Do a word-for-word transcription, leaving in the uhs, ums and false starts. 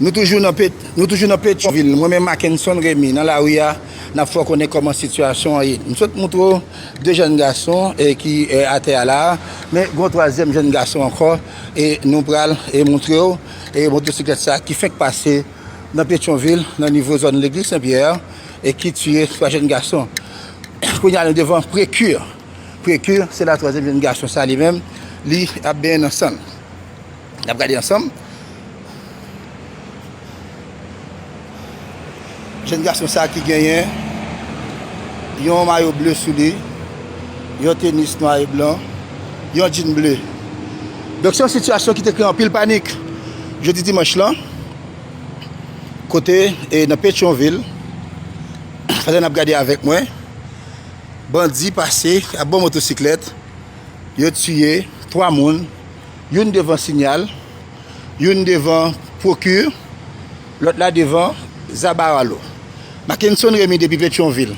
Nou toujou nan Pet-, nou toujou nan Petyonvil. Mwen menm Mackenson Remy, nan lari a, n ap fè w konnen kòman sitiyasyon an ye. M sot montre w de jèn gason, e, ki, e, atè a la, men gon twazyèm jèn gason ankò, e nou pral, e, montre w, e, motosiklèt sa ki fenk pase nan Petyonvil, nan nivo zòn legliz Sen Pyè, e ki tiye twa jèn gason. Kounye a nou devan Prekir. Prekir, se la twazyèm jèn gason sa li menm, li ap benyen nan san l. N ap gade ansanm. Jèn gason sa ki genyen yon mayo ble sou li, yon tenis nwa e blan, yon djin ble. Donk, se yon sitiyasyon ki te kreye anpil panik jodi dimanch lan, kote, e, nan Petyonvil, pandan n ap gade avèk mwen, bandi pase ak bon motosiklèt, yo tiye twa moun, youn devan Sinyal, youn devan Prekir, lòt la devan Zabaralo. Mackenson Remy depi Petyonvil.